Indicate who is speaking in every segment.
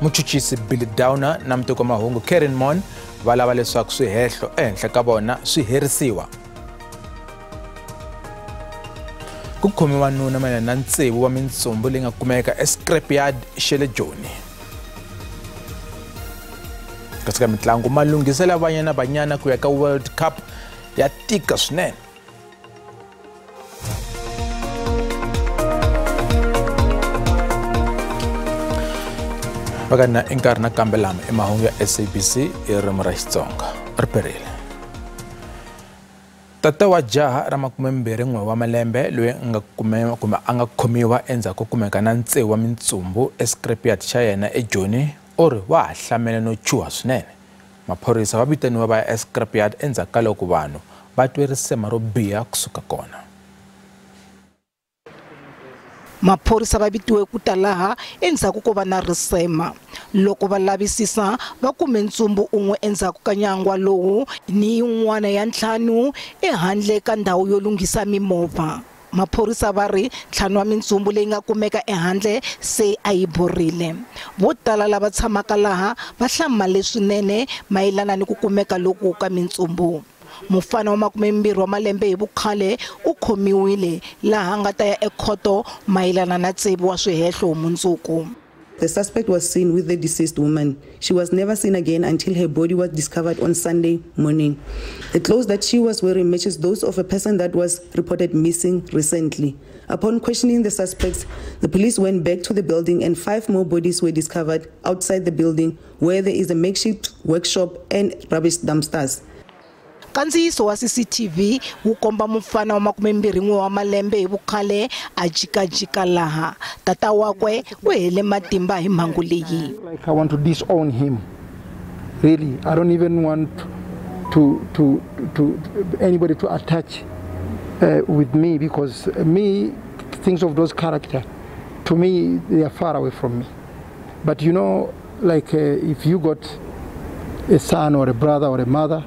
Speaker 1: Muchuchisi Billy Downer na muteki wa mahungu Karen Mon va lava leswaku swihehlo ehenhla ka vona swi herisiwa. Ku khomiwa nuna mayelana na tsevu wa mintsumbu leyi nga kumeka escrapyard xa le Joni. Kasi ka mitlangu malunghiselo ya Banyana Banyana ku ya ka World Cup ya tika swinene. Vakana i nkarhi nakambe lama i mahungu ya SABC hi ririmi ra Xitsonga ri perile. Tata wa jaha ra 21 wa malembe loyi a nga kumeka kumbe a nga khomiwa endzhaku ko kumeka na tsevu wa mintsumbu escrapyard xa yena eJoni u ri wa ha hlamele no chuha swinene. Maphorisa va vitaniwa va ya escrapyard endzhaku ka loko vanhu va twe risema ro biha kusuka kona.
Speaker 2: Maphorisa va vitiwe ku ta laha endzhaku ko va na risema. Loko va lavisisa va kume ntsumbu un'we endzhaku ka nyangwa lowu ni yin'wana ya 5 ehandle ka ndhawu yo lunghisa mimovha. Maphorisa va ri 5 wa mintsumbu leyi nga kumeka ehandle se a yi borile. Vo tala lava tshamaka laha va hlamale swinene mayelana ni ku kumeka loku ka mintsumbu. Mufana wa 22 wa malembe hi vukhale u khomiwile laha nga ta ya ekhoto mayelana na tsevu wa swihehlo mundzuku.
Speaker 3: The suspect was seen with the deceased woman. She was never seen again until her body was discovered on Sunday morning. The clothes that she was wearing matches those of a person that was reported missing recently. Upon questioning the suspects, the police went back to the building and 5 more bodies were discovered outside the building where there is a makeshift workshop and rubbish dumpsters.
Speaker 2: Kandziyiso wa CCTV wu komba mufana wa 21 wa malembe hi vukhale a jikajika laha tata wakwe u hele matimba hi mhangu leyi.
Speaker 4: Like I want to disown him. Really, I don't even want to anybody to attach with me, because me, things of those character, to me they are far away from me. But you know, like if you got a son or a brother or a mother,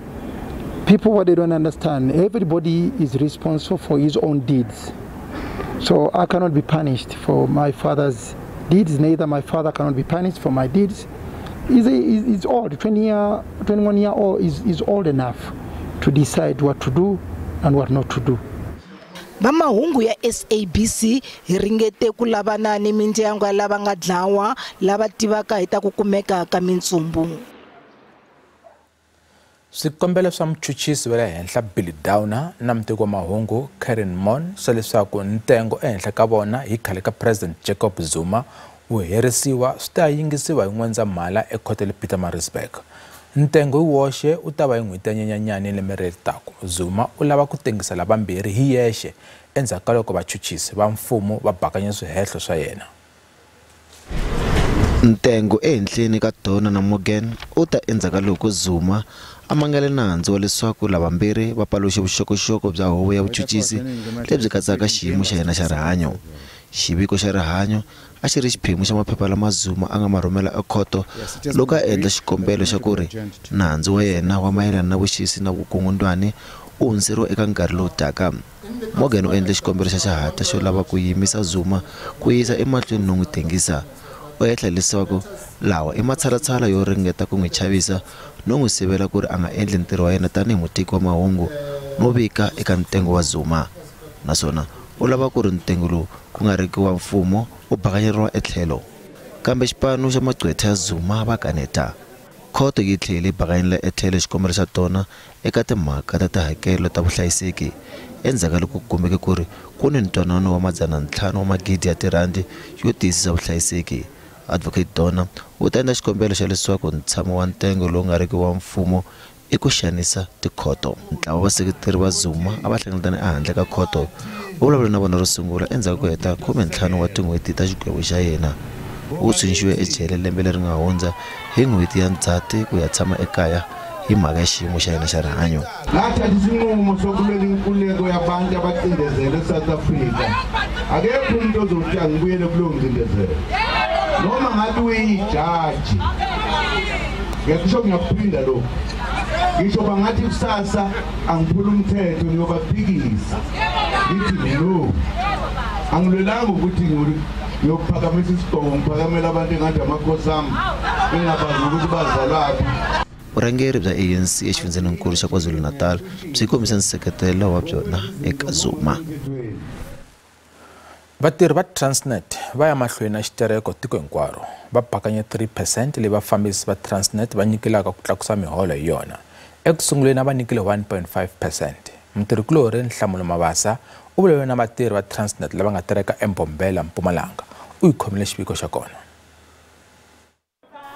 Speaker 4: people, what they don't understand, everybody is responsible for his own deeds. So I cannot be punished for my father's deeds, neither my father cannot be punished for my deeds. He's old, 21 year old is old enough to decide what to do and what not to do.
Speaker 2: Vamahungu ya SABC hi ringete ku lavana ni mindyangu ya lava nga dlawa lava tivaka hi ta ku kumeka ka mintsumbu.
Speaker 1: Swikombelo swa muchuchisi wa le henhla Billy Downer na muteki wa mahungu Karen Mon swa leswaku ntengo ehenhla ka vona hi khale ka President Jacob Zuma wu herisiwa swi ta yingisiwa hi N'wendzamhala ekhoto le Pietermaritzburg. Ntengo hi woxe wu ta va hi n'hweti ya Nyenyanyana lembe leri taka. Zuma u lava ku tengisa lavambirhi hi yexe endzhaku ka loko vachuchisi va mfumo va bakanye swihehlo swa yena.
Speaker 5: Ntengo ehenhleni ka Downer na Morgan u ta endzhaku ka loko Zuma a mangale nandzu wa leswaku lavambirhi va paluxe vuxokoxoko bya huvo ya vuchuchisi lebyi katsaka xiyimo xa yena xa rihanyo. Xiviko xa rihanyo a xi ri xiphemu xa maphepha lama Zuma a nga ma rhumela ekhoto loko a endla xikombelo xa ku ri nandzu wa yena wa mayelana na vuxisi na vukungundwani u hundziseriwa eka nkarhi lowu taka. Morgan u endle xikombelo xa xihatla xo lava ku yimisa Zuma ku yisa emahlweni no n'wi tengisa. U hehla leswaku lawa i matshalatshala yo ringeta ku n'wi chavisa no n'wi sivela ku ri a nga endli ntirho wa yena tanihi muteki wa mahungu no vika eka ntengo wa Zuma, naswona u lava ku ri ntengo lowu ku nga riki wa mfumo u bakanyeriwa etlhelo. Kambe xipano xa maqwetha ya Zuma va kaneta. Khoto yi tlhele yi bakanyela etlhelo xikombelo xa tona eka timhaka ta tihakelo ta vuhlayiseki endzhaku ka loko ku kumeke ku ri ku ni ntwanano wa 500 wa magidi ya tirhandi yo tiyisisa vuhlayiseki. Advocate Downer u ta endla xikombelo xa leswaku ntshamo wa ntengo lowu nga riki wa mfumo i ku xanisa tikhoto. Ntlawa wa vaseketeri va Zuma a va hlengeletane ehandle ka khoto u vulavule na vona ro sungula endzhaku ko heta 15 wa tin'hweti ta xigwevo xa yena. U tshunxiwe ejele lembe leri nga hundza hi n'hweti ya Ndzhati ku ya tshama ekaya hi mhaka ya xiyimo xa yena xa rihanyo.
Speaker 6: Ngathatha isinqumo sokulwela inkululeko yabantu abacindezelwe eSouth Africa. Akekho umuntu ozothi angibuyele kulowo ngcindezelo. Noma ngabe uyijaji, ngiyakusho ngiyakuphinda lokho. Ngisho bangathi kusasa angiphula umthetho ngiyobaphikisa. Ngithi no. Angilwelanga ukuthi Ngiyophakamisa isigqoko ngiphakamela abantu engathi amakhosi ami ngingabazi ukuthi bazalaphi.
Speaker 5: Vurhangeri bya ANC exifundzheninkulu xa KwaZulu-Natal byi kombise nseketelo wa byona eka Zuma.
Speaker 1: Vatirhi va Transnet va ya mahlweni na xitereko tiko hinkwaro. Va bakanye 3% leyi vafambisi va Transnet va nyikelaka ku tlakusa miholo hi yona. Ekusunguleni a va nyikile 1.5%. Mutirhikulorhi Nhlamulo Mabasa u vulavule na vatirhi va Transnet lava nga tereka eMbombela, Mpumalanga. U yi khomile xiviko xa kona.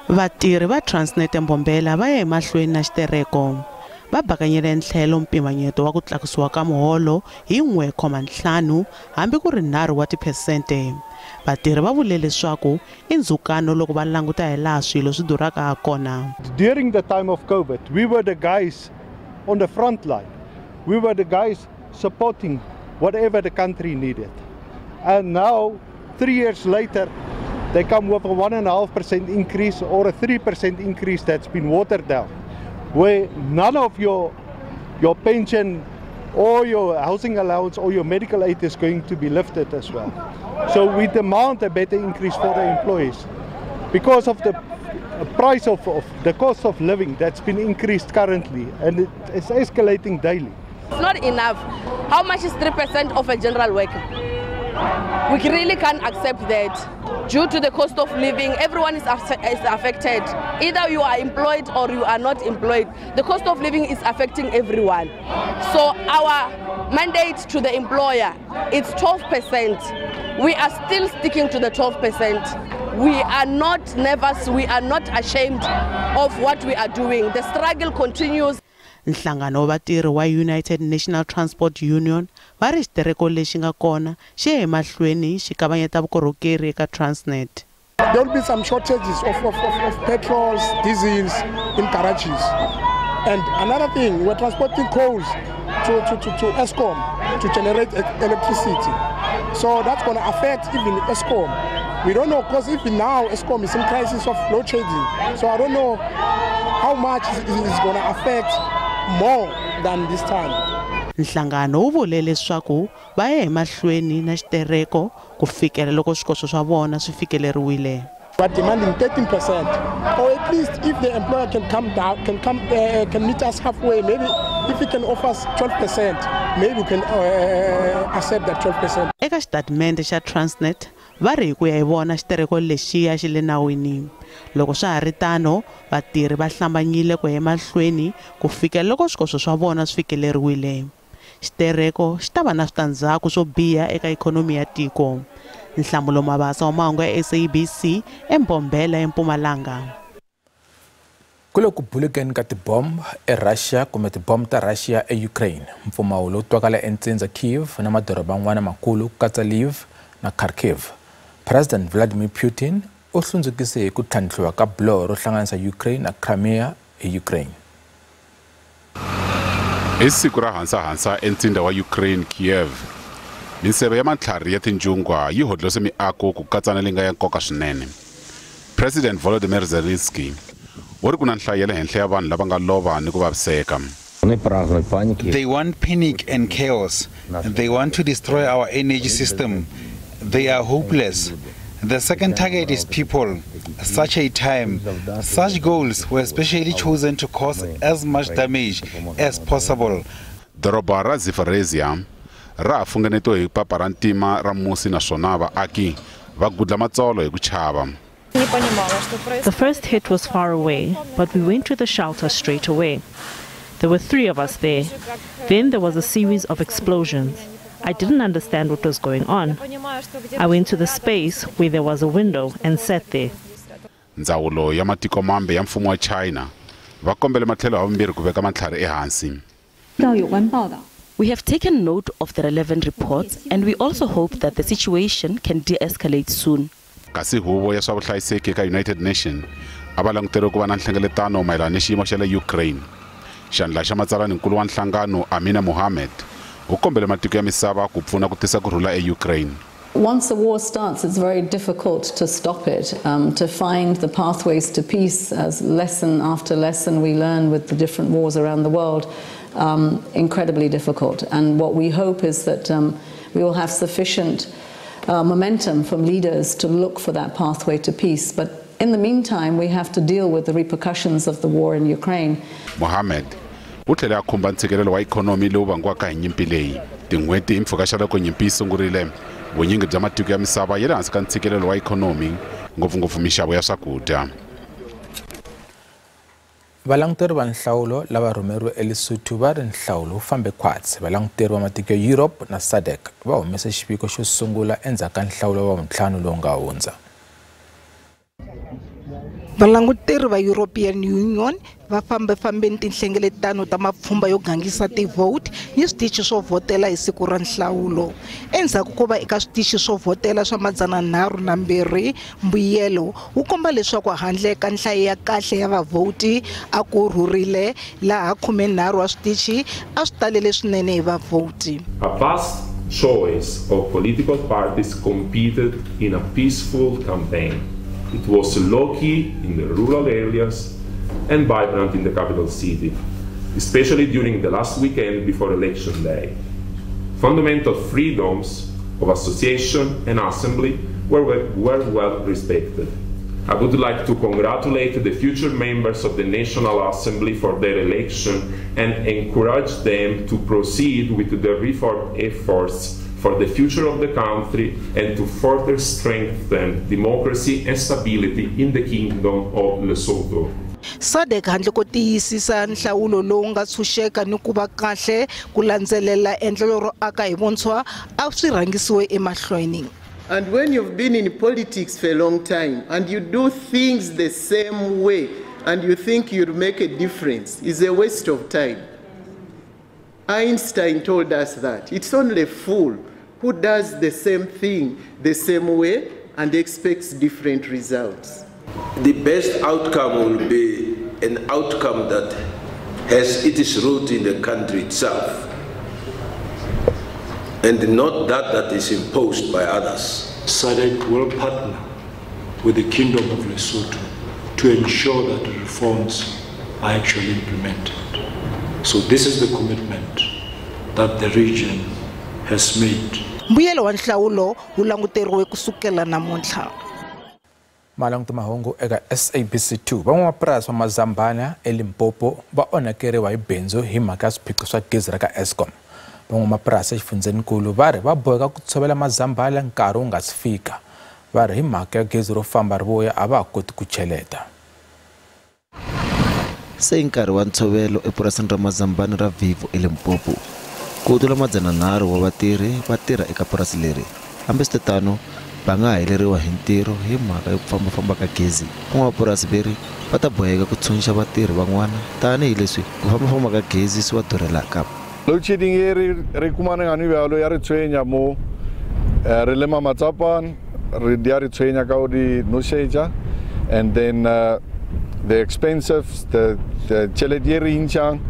Speaker 7: Vatirhi va Transnet eMbombela va ya emahlweni na xitereko. Va bakanyele ntlhelo mpimanyeto wa ku tlakusiwa ka muholo hi 1.5 hambi ku ri 3 wa tiphesente. Vatirhi va vule leswaku i ndzhukano loko va languta hi laha swilo swi durhaka ha kona.
Speaker 8: During the time of COVID, we were the guys on the front line. We were the guys supporting whatever the country needed. And now, 3 years later, they come with a 1.5% increase or a 3% increase that's been watered down, where none of your pension or your housing allowance or your medical aid is going to be lifted as well. So we demand a better increase for the employees because of the price of the cost of living that's been increased currently, and it is escalating daily.
Speaker 9: It's not enough. How much is 3% of a general worker? We really can't accept that. Due to the cost of living, everyone is affected. Either you are employed or you are not employed. The cost of living is affecting everyone. So our mandate to the employer, it's 12%. We are still sticking to the 12%. We are not nervous, we are not ashamed of what we are doing. The struggle continues.
Speaker 7: Nhlangano wa vatirhi wa United National Transport Union va ri xitereko lexi nga kona xi ya emahlweni xi kavanyeta vukorhokeri eka Transnet.
Speaker 10: There will be some shortages of petrols, diesels in garages. And another thing, we're transporting coals to Eskom to generate electricity. So that's going to affect even Eskom. We don't know, because even now Eskom is in crisis of load shedding. So I don't know how much is going to affect more than this time.
Speaker 7: Nhlangano wu vule leswaku va ya emahlweni na xitereko ku fikela loko swikoxo swa vona swi fikeleriwile.
Speaker 10: We are demanding 13%, or at least if the employer can come down, can meet us halfway. Maybe if he can offer us 12%, maybe we can accept that 12%.
Speaker 7: Eka xitatimende xa Transnet va ri hi ku ya hi vona xitereko lexiya xi le nawini. Loko swa ha ri tano, vatirhi va hlambanyile ku ya emahlweni ku fikela loko swikoxo swa vona swi fikeleriwile. Xitereko xi ta va na switandzhaku swo biha eka ikhonomi ya tiko. Nhlamulo Mabasa wa mahungu ya SABC eMbombela eMpumalanga.
Speaker 1: Ku le ku bulukeni ka tibomo eRussia kumbe tibomo ta Russia eUkraine. Mpfumawulo wu twakala entsindza Kiev na madoroba man'wana makulu ku katsa Lviv na Kharkiv. President Vladimir Putin u hlundzukise hi ku tlhantlhiwa ka buloho ro hlanganisa Ukraine na Crimea hi Ukraine.
Speaker 11: Hi siku ra hansahansa entsindza wa Ukraine, Kiev, minseve ya matlhari ya tinjungwa yi hodlose miako ku katsa na leyi nga ya nkoka swinene. President Volodymyr Zelensky u ri ku na nhlayo ya le henhla ya vanhu lava nga lova ni ku vaviseka.
Speaker 12: They want panic and chaos. They want to destroy our energy system. They are hopeless. The second target is people. Such a time, such goals were specially chosen to cause as much damage as possible.
Speaker 11: Doroba ra Zaporizhzhia ra ha funengetiwe hi papa ra ntima ra musi naswona vaaki va gudla matsolo hi ku chava.
Speaker 13: The first hit was far away, but we went to the shelter straight away. There were 3 of us there. Then there was a series of explosions. I didn't understand what was going on. I went to the space where there was a window and sat there.
Speaker 11: Ndzawulo ya matiko mambe ya mfumo wa China va kombele matlhelo havumbirhi ku veka matlhari ehansi.
Speaker 14: We have taken note of the relevant reports and we also hope that the situation can de-escalate soon.
Speaker 11: Kasi huvo ya swa vuhlayiseki eka United Nations a va languteriwe ku va na nhlengeletano mayelana ni xiyimo xa le Ukraine. Xandla xa matsalaninkulu wa nhlangano Amina Mohammed u kombele matiko ya misava ku pfuna ku tisa ku rhula eUkraine.
Speaker 15: Once a war starts, it's very difficult to stop it, to find the pathways to peace, as lesson after lesson we learn with the different wars around the world, incredibly difficult. And what we hope is that we will have sufficient momentum from leaders to look for that pathway to peace. But in the meantime, we have to deal with the repercussions of the war in Ukraine.
Speaker 11: Mohammed u tlhele a khumba ntshikelelo wa ikhonomi lowu vangiwaka hi nyimpi leyi. Tin'hweti hi mpfhuka xa loko nyimpi yi sungurile, vunyingi bya matiko ya misava yi le hansi ka ntshikelelo wa ikhonomi, ngopfungopfu minxavo ya swakudya.
Speaker 1: Valanguteri va nhlawulo lava rhumeriwe eLesotho va ri nhlawulo wu fambe khwatsi. Valanguteri va matiko ya Europe na SADC va humese xiviko xo sungula endzhaku ka nhlawulo wa vuntlhanu lowu nga hundza.
Speaker 2: Valanguteri va European Union va fambefambeni tinhlengeletano ta mapfhumba yo gangisa ti-vote ni switichi swo vhotela hi siku ra nhlawulo. Endzhaku ko va eka switichi swo vhotela swa 302, mbuyelo wu komba leswaku handle ka nhlayo ya kahle ya vavhoti a ku rhurile, laha 13 wa switichi a swi talele swinene hi vavhoti.
Speaker 16: A vast choice of political parties competed in a peaceful campaign. It was low-key in the rural areas and vibrant in the capital city, especially during the last weekend before Election Day. Fundamental freedoms of association and assembly were well respected. I would like to congratulate the future members of the National Assembly for their election and encourage them to proceed with the reform efforts for the future of the country and to further strengthen democracy and stability in the Kingdom of Lesotho.
Speaker 2: SADC handle ko tiyisisa nhlawulo lowu nga tshunxeka ni ku va kahle ku landzelela endlelo ro aka hi vuntshwa a swi rhangisiwe emahlweni.
Speaker 17: And when you've been in politics for a long time and you do things the same way and you think you'll make a difference, it's a waste of time. Einstein told us that. It's only a fool who does the same thing the same way and expects different results.
Speaker 18: The best outcome will be an outcome that has its root in the country itself and not that is imposed by others.
Speaker 19: SADC will partner with the Kingdom of Lesotho to ensure that the reforms are actually implemented. So this is the commitment that the region has made.
Speaker 2: Mbuyelo wa nhlawulo wu languteriwe ku sukela namuntlha.
Speaker 1: Malanguta mahungu eka SABC 2. Van'wamapurasi va mazambana eLimpopo va onhakeriwa hi bindzu hi mhaka ya swiphiqo swa gezi ra ka Eskom. Van'wamapurasi exifundzhenikulu va ri va boheka ku tshovela mazambala nkarhi wu nga si fika. Va ri hi mhaka ya gezi ro famba ri vuya a va ha koti ku cheleta.
Speaker 5: Se nkarhi wa ntshovelo epurasini ra mazambani ra Vivo eLimpopo. Ku tlula 300 wa vatirhi va tirha eka purasi leri. Hambiswiritano, va nga heleriwa hi ntirho hi mhaka yo fambafamba ka gezi. Van'wamapurasi veri va ta boheka ku tshunxa vatirhi van'wana tanihileswi ku fambafamba ka gezi swi va durhelaka.
Speaker 6: Load shedding e re kumaneng gane bjalo ya re tshwenya mo, re lema matsapane, re di a re tshwenya ka go di nošetša, and then the expensive, the tšhelete ye re intšhang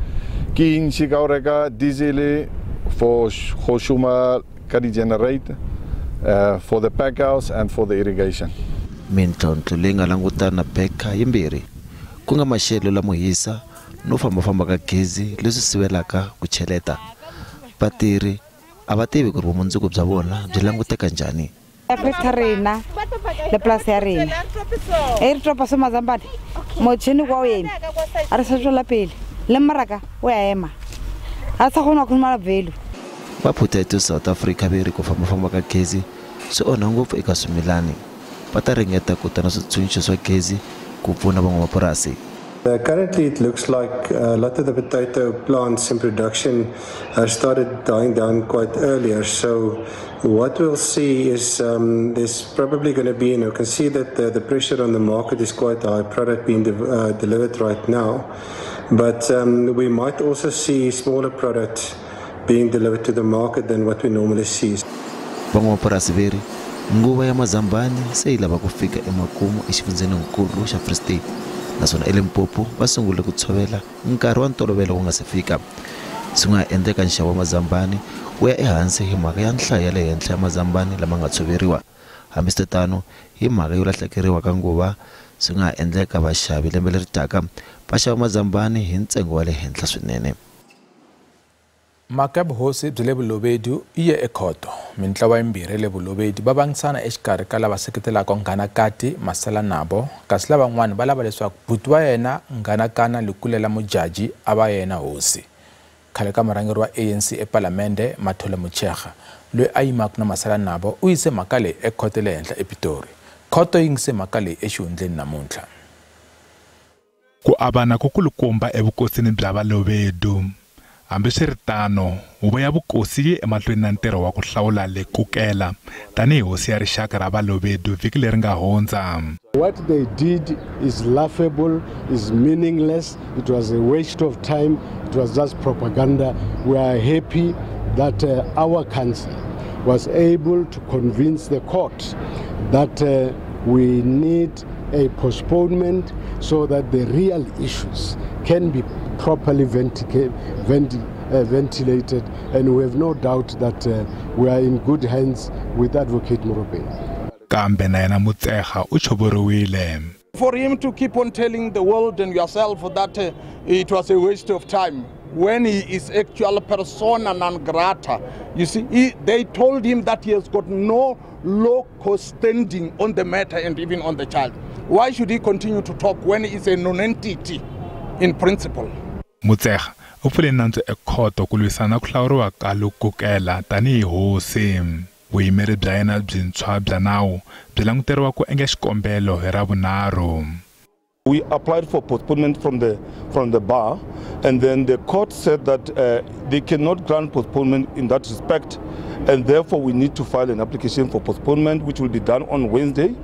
Speaker 6: ke ntši ka go reka diesel for go šoma ka di-generator, for the pack house and for the irrigation.
Speaker 5: Mintlhontlho leyi nga langutana na Beka yimbirhi, ku nga maxelo lamo hisa no fambafamba ka gezi leswi sivelaka ku cheleta. Vatirhi a va tivi ku ri vumundzuku bya vona byi languteka njhani.
Speaker 20: Afrika rena le polasi ya rena e re topa se mazambane motšhini kwa o eme a re sa tswela pele le mmaraka o ya ema a sa kgona go fumana value.
Speaker 5: Va Potato South Africa ve ri ku fambafamba ka gezi swi onha ngopfu eka swimilani. Va ta ringeta ku ta na switshunxo swa gezi ku pfuna van'wamapurasi.
Speaker 21: Currently, it looks like a lot of the potato plants in production have started dying down quite earlier. So what we'll see is there's probably going to be, and you can see that the pressure on the market is quite high, product being delivered right now. But we might also see smaller products being delivered to the market than what we normally see.
Speaker 5: Van'wamapurasi veri nguva ya mazambani se yi lava ku fika emakumu exifundzheninkulu xa Free State. Naswona eLimpopo va sungule ku tshovela nkarhi wa ntolovelo wu nga se fika. Swi nga endleka nxavo wa mazambani wu ya ehansi hi mhaka ya nhlayo ya le henhla ya mazambani lama nga tshoveriwa. Hambiswiritano, hi mhaka yo lahlekeriwa ka nguva, swi nga endleka vaxavi lembe leri taka va xava mazambani hi ntsengo wa le henhla swinene.
Speaker 1: Mhaka ya vuhosi bya le Bolobedu yi ye ekhoto. Mintlawa yimbirhi le Bolobedu va vangisana exikarhi ka lava seketelaka Nghanakati Masalanabo, kasi lavan'wana va lava leswaku buti wa yena Nghanakana Likulela Mujaji a va yena hosi. Khale ka murhangeri wa ANC ePalamende Mathole Motshekga, loyi a yimaka na Masalanabo, u yise mhaka leyi ekhoto le henhla ePitori. Khoto yi yingise mhaka leyi exihundleni namuntlha.
Speaker 11: Ku avana ko kulukumba evukosini bya Balobedu. Hambiswiritano, huvo ya vukosi yi emahlweni na ntirho wa ku hlawula Lekukela tanihi hosi ya rixaka ra Balobedu vhiki leri nga hundza.
Speaker 3: What they did is laughable, is meaningless. It was a waste of time. It was just propaganda. We are happy that our council was able to convince the court that we need a postponement so that the real issues can be properly ventilated, and we have no doubt that we are in good hands with Advocate Muropeng.
Speaker 11: Kambe na yena Motshekga u chovoriwile.
Speaker 22: For him to keep on telling the world and yourself that it was a waste of time when he is actual persona non grata. You see, they told him that he has got no local standing on the matter and even on the child. Why should he continue to talk when he is a non-entity in principle?
Speaker 11: Motshekga u pfule nandzu ekhoto ku lwisana na ku hlawuriwa ka Lekukela tanihi hosi. Vuyimeri bya yena byintshwa bya nawu byi languteriwa ku endla xikombelo hi Ravunharhu.
Speaker 23: We applied for postponement from the bar, and then the court said that they cannot grant postponement in that respect, and therefore we need to file an application for postponement, which will be done on Wednesday,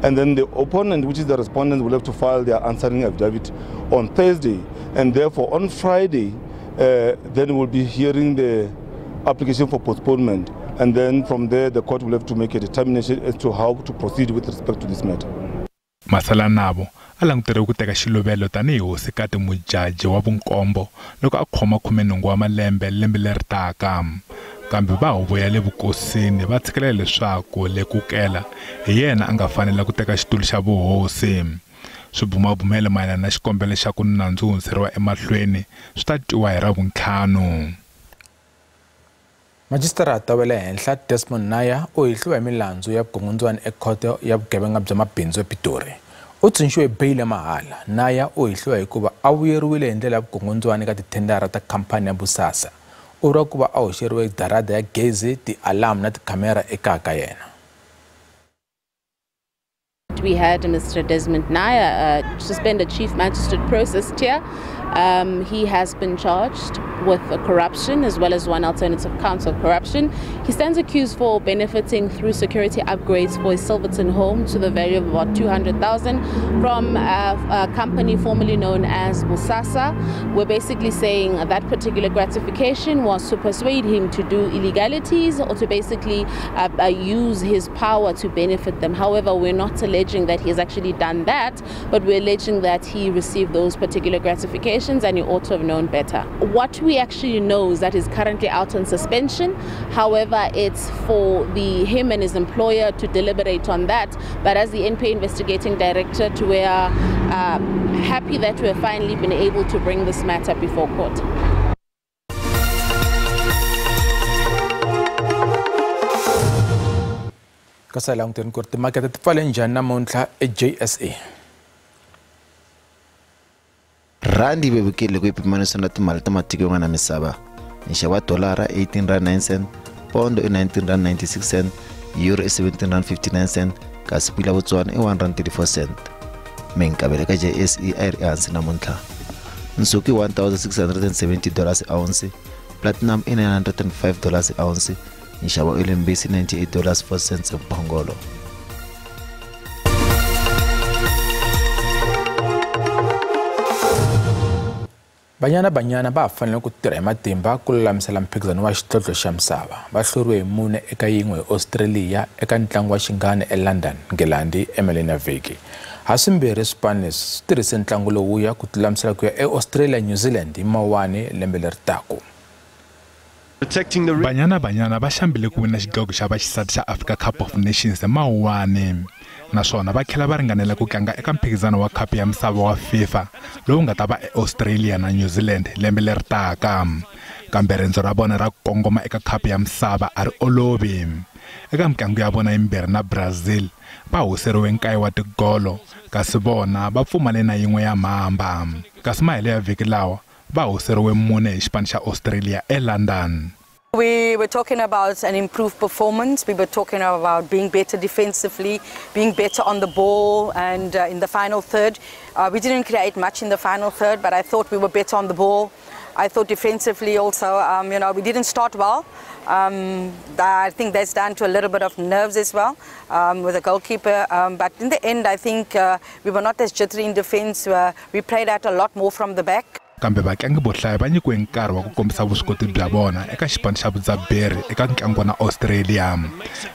Speaker 23: and then the opponent, which is the respondent, will have to file their answering affidavit on Thursday, and therefore on Friday, then we'll be hearing the application for postponement, and then from there the court will have to make a determination as to how to proceed with respect to this matter.
Speaker 11: Masalanabo a languteriwe ku teka xiluvelo tanihi hosikati Mujaji wa vunkombo loko a khoma 18 wa malembe lembe leri taka. Kambe va huvo ya le vukosini va tshikelela leswaku Lekukela hi yena a nga fanela ku teka xitulu xa vuhosi. Swibumabumelo mayelana na xikombelo xa ku nandzu hundziseriwa emahlweni swi ta twiwa hi Ravuntlhanu.
Speaker 1: Majisitarata wa le henhla Desmond Naya u hehliwa hi milandzu ya vukungundzwana ekhoto ya vugevenga bya mabindzu ePitori. U tshunxiwe beyili mahala. Naya u hehliwa hikuva a vuyeriwile hi ndlela ya vukungundzwana eka tithendara ta khampani ya Bosasa. U vuriwa ku va a hoxeriwe darada ya gezi, tialamu na tikhamera ekaya ka yena.
Speaker 24: We had Mr. Desmond Naya, suspended chief magistrate processed here. He has been charged with corruption as well as one alternative count of corruption. He stands accused for benefiting through security upgrades for his Silverton home to the value of about 200,000 from a company formerly known as Bosasa. We're basically saying that particular gratification was to persuade him to do illegalities or to basically use his power to benefit them. However, we're not alleging that he has actually done that, but we're alleging that he received those particular gratifications and he ought to have known better. What we actually know is that he's currently out on suspension. However, it's for him and his employer to deliberate on that. But as the NPA investigating director, we are happy that we have finally been able to bring this matter before court.
Speaker 1: Kasi languteni ku ri timakete ti pfale njhani namuntlha eJSE.
Speaker 5: Randi yi vevukile ku yi pimanisa na timali ta matiko yan'wana ya misava. Nxavo wa dolara R18.09, pondo i R19.96, euro i R17.59, kasi pula Botswana i R1.34. Minkavelo ka JSE a yi ri ehansi namuntlha. Nsuku i $1,670 ounce, platinum i $905 ounce, nxavo wa LMBC $98.04 mphongolo.
Speaker 1: Banyana Banyana va fanele ku tirha hi matimba ku lulamisela mphikizano wa xidlodlo xa misava. Va hluriwe hi 4-1 hi Australia eka ntlangu wa xinghana eLondon, Nghilandhi emaleni ya vhiki. Haswimbirhi swipano leswi swi tirhise ntlangu lowuya ku tilulamisela ku ya eAustralia New Zealand hi Mawuwani lembe leri taka.
Speaker 11: Banyana Banyana va xambile ku wina xidlodlo xa vaxisati xa Africa Cup of Nations hi Mawuwani, naswona va tlhela va ringanela ku tlanga eka mphikizano wa khapu ya misava wa FIFA lowu nga ta va eAustralia na New Zealand lembe leri taka.
Speaker 4: Kambe rendzo ra vona ra kongoma eka khapu ya misava a ri olovi. Eka mitlangu ya vona yimbirhi na Brazil, va hoseriwe 9 wa tigolo, kasi vona va pfumale na yin'we ya mhamba. Kasi mahelo ya vhiki lawa va hoseriwe 4 hi xipano xa Australia eLondon.
Speaker 8: We were talking about an improved performance. We were talking about being better defensively, being better on the ball, and in the final third. We didn't create much in the final third, but I thought we were better on the ball. I thought defensively also, you know, we didn't start well. I think that's down to a little bit of nerves as well with the goalkeeper. But in the end, I think we were not as jittery in defense. We played out a lot more from the back.
Speaker 4: Kambe vatlangi vo hlaya va nyikiwe nkarhi wa ku kombisa vuswikoti bya vona eka xipano xa vudzaberi eka ntlangu na Australia.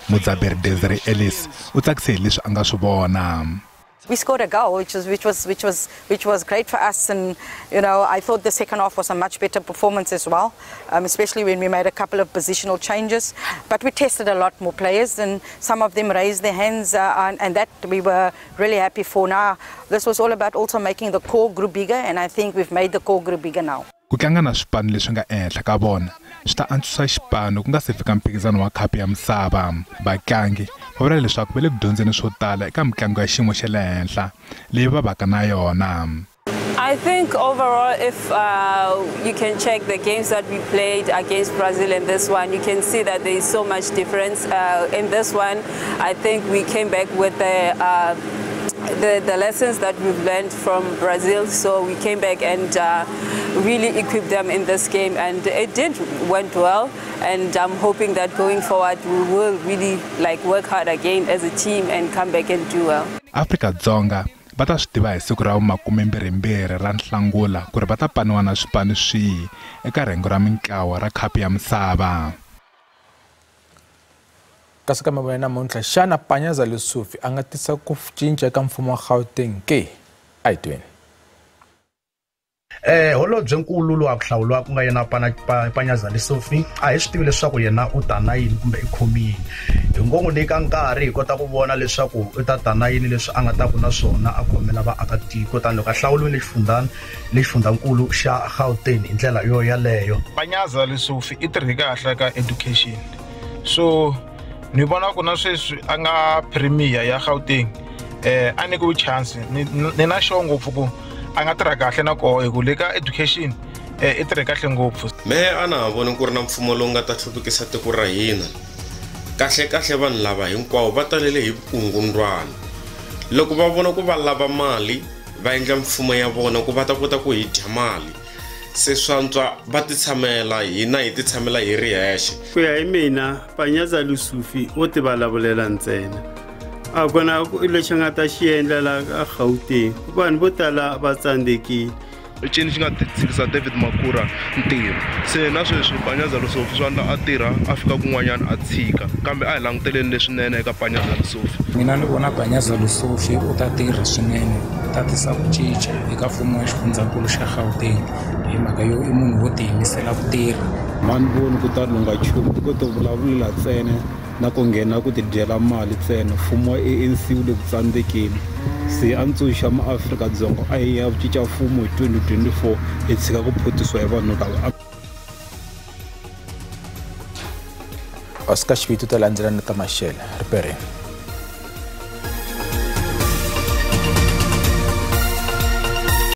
Speaker 4: Mudzaberi Desiree Ellis u tsakise hi leswi a nga swi vona.
Speaker 8: We scored a goal, which was great for us, and you know, I thought the second half was a much better performance as well, especially when we made a couple of positional changes. But we tested a lot more players, and some of them raised their hands, and that we were really happy for. Now, this was all about also making the core group bigger, and I think we've made the core group bigger now.
Speaker 4: Ku tlanga na swipano leswi nga ehenhla ka vona swi ta antswisa xipano ku nga se fika mphikizano wa khapu ya misava. Vatlangi va vula leswaku va le ku dyondzeni swo tala eka mitlangu ya xiyimo xa le henhla leyi va vaka na yona.
Speaker 9: I think overall, if you can check the games that we played against Brazil and this one, you can see that there is so much difference. In this one, I think we came back with the lessons that we've learned from Brazil, so we came back and really equipped them in this game, and it did went well, and I'm hoping that going forward we will really like work hard again as a team and come back and do well.
Speaker 4: Afrika Dzonga va ta swi tiva hi siku ra 22 ra Nhlangula ku ri va ta paniwa na swipano swihi eka rhengu ra mintlawa ra khapu ya misava.
Speaker 1: Kasi ka mavona namuntlha, xana Panyaza Lesufi a nga tisa ku cinca eka mfumo wa Gauteng ke? A hi tweni.
Speaker 10: Holobyenkulu lowu a ku hlawuriwa ku nga yena Panyaza Lesufi a hi swi tivi leswaku yena u ta na yini kumbe i khomile. Hi ngo n'wi nyika nkarhi hi kota ku vona leswaku u ta ta na yini leswi a nga ta ku na swona a khomela vaakatiko tanihiloko a hlawuriwile xifundzankulu xa Gauteng hi ndlela yo yaleyo.
Speaker 25: Panyaza Lesufi i tirhe kahle ka education, so ni vona ku na sweswi a nga premier ya Gauteng a nyikiwe chance ni na xo ngopfu ku a nga tirha kahle na koho hi ku le ka education i tirhe kahle ngopfu.
Speaker 26: Mehe a na ha voni ku ri na mfumo lowu nga ta hluvukisa tiko ra hina. Kahle kahle vanhu lava hinkwavo va talele hi vukungundwana. Loko va vona ku va lava mali va endla mfumo ya vona ku va ta kota ku hi dya mali. Se swantswa va titshamela hina hi titshamela hi ri hexe.
Speaker 27: Ku ya hi mina Panyaza Lesufi o ti vulavulela ntsena. A ku na lexi nga ta xi endla la ka Gauteng, vanhu vo tala va tsandzekile.
Speaker 28: I ncini xi nga tshikisa David Makura ntirho? Se na sweswi Panyaza Lesufi swa endla a tirha a fika kun'wanyana a tshika, kambe a hi languteleni leswinene eka Panyaza Lesufi.
Speaker 29: Mina ni vona Panyaza Lesufi u ta tirha swinene, u ta tisa ku cinca eka mfumo wa xifundzankulu xa Gauteng hi mhaka yo i munhu wo tiyimisela ku tirha.
Speaker 30: Mani voni ku ta lungha nchumu, ku to vulavulela ntsena na ku nghena ku tidyela mali ntsena. Mfumo wa ANC wu le ku tsandzekeni. Se a ntshunxa maAfrika-Dzonga a hi ya cinca mfumo hi 2024 hi tshika ku phutisiwa hi vanhu lava.
Speaker 1: Oscar Xiviti ta landzela na ta Mashele ripereni.